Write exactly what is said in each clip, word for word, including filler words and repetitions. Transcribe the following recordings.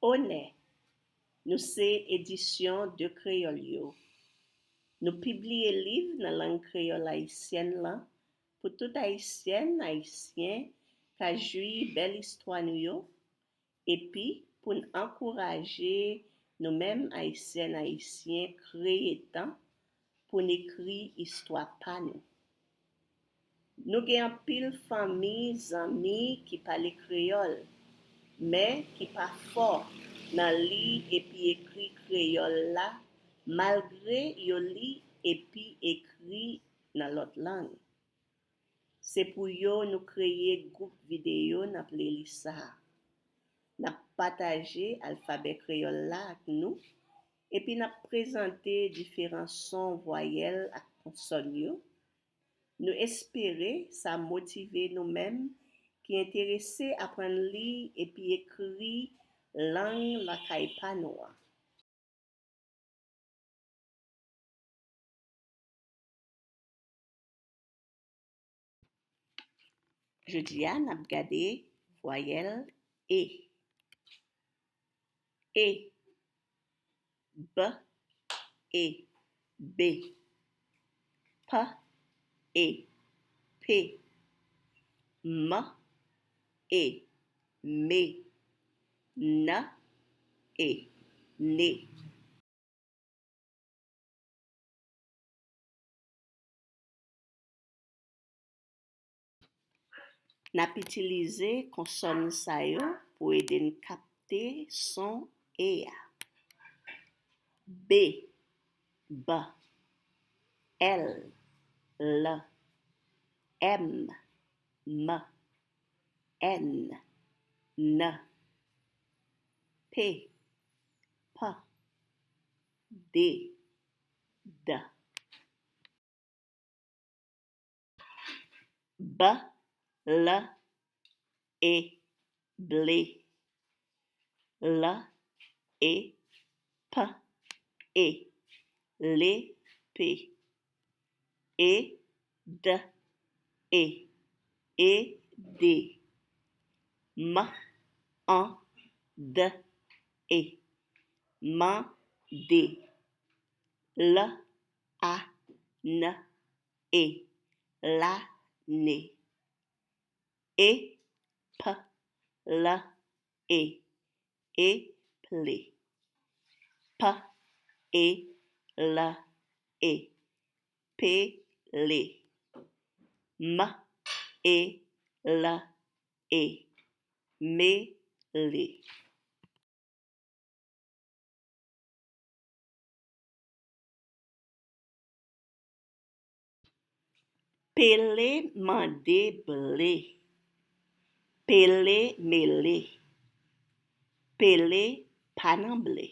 Onè, nou se Edisyon De Kreyòl yo. Nou pibliye liv nan lang kreyòl ayisyèn lan pou tout Ayisyèn, Ayisyen ka jwi bèl istwa nou yo, epi pou n ankouraje nou menm Ayisyèn, Ayisyen kreye tan pou n ekri istwa pa nou. Nou gen anpil fanmi, zanmi ki pale kreyòl, men ki pa fò nan li epi ekri kreyòl la, malgre yo li epi ekri nan lòt lang. Se pou yo nou kreye gwoup videyo nan playlist sa a. N ap pataje alfabè kreyòl la ak nou, epi n ap prezante diferan son, vwayèl ak konsòn yo. Nou espere sa motive nou menm ki enterese aprann li epi ekri lang lakay pa nou an. Jodi a, n ap gade vwayèl E. E, B, E, B, P, E, P, M, E, M, N, E, N. N ap itilize konsòn sa yo pou ede n kapte son E a. B, B, L, L, M, M, N, N, P, P, D, D. B, L, E, ble. L, E, P, E, lepe. E, D, E, ede. M, an, D, E, mande. L, A, N, E, lane. E, P, L, E, eple. P, E, L, E, pele. M, E, L, E, mele. Pele mande ble. Pele mele. Pele pa nan ble.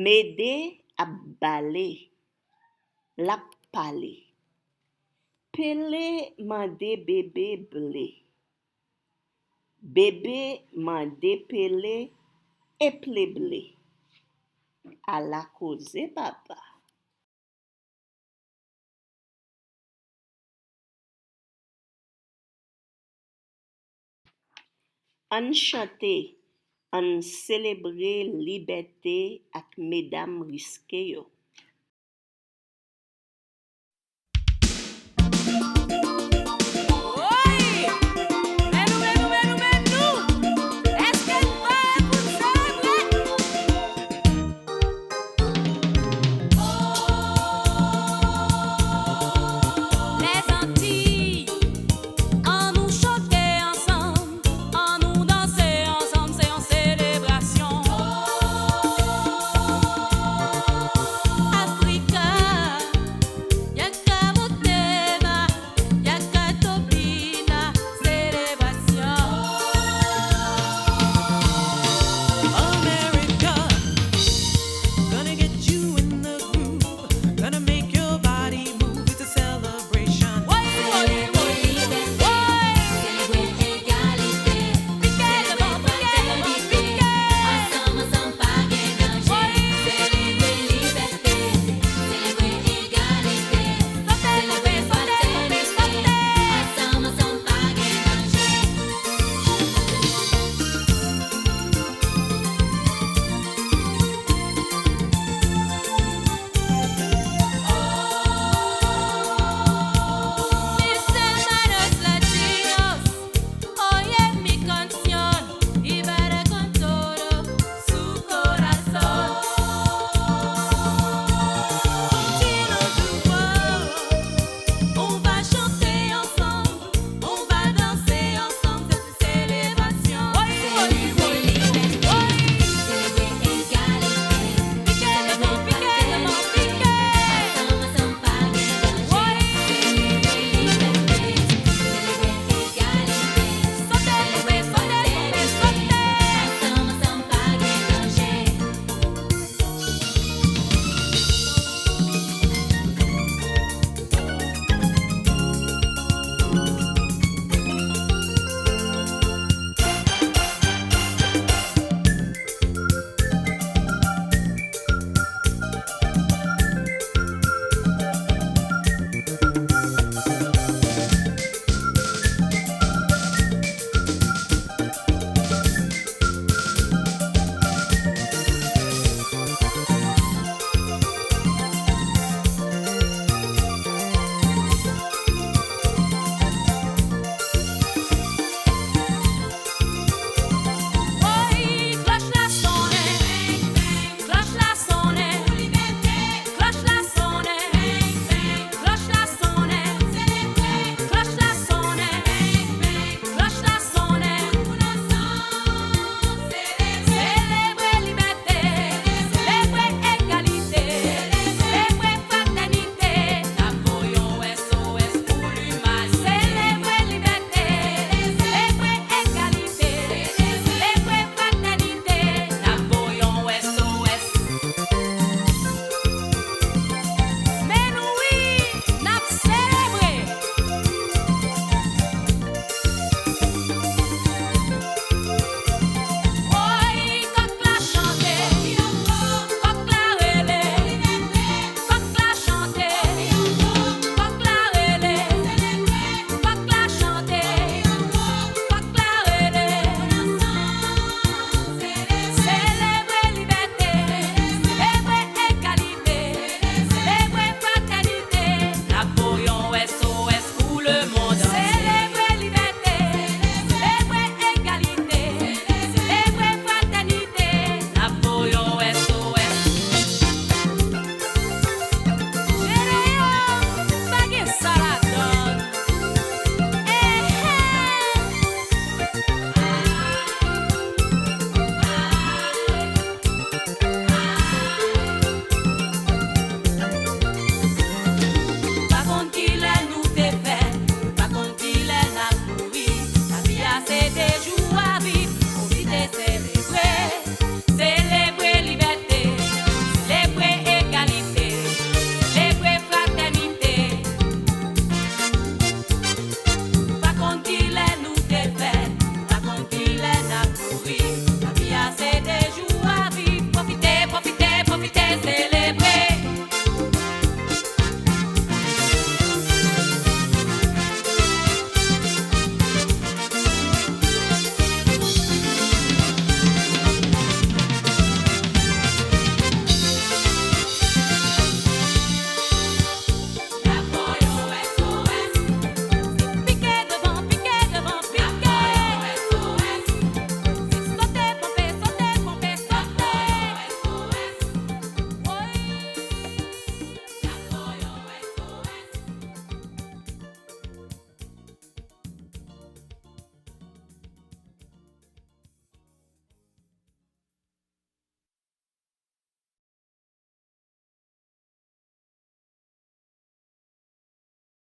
Mede ap bale, l ap pale. Pele mande Bebe ble. Bebe mande Pele eple ble. Ala koze papa. Ann chante, ann selebre libète ak medam riske yo.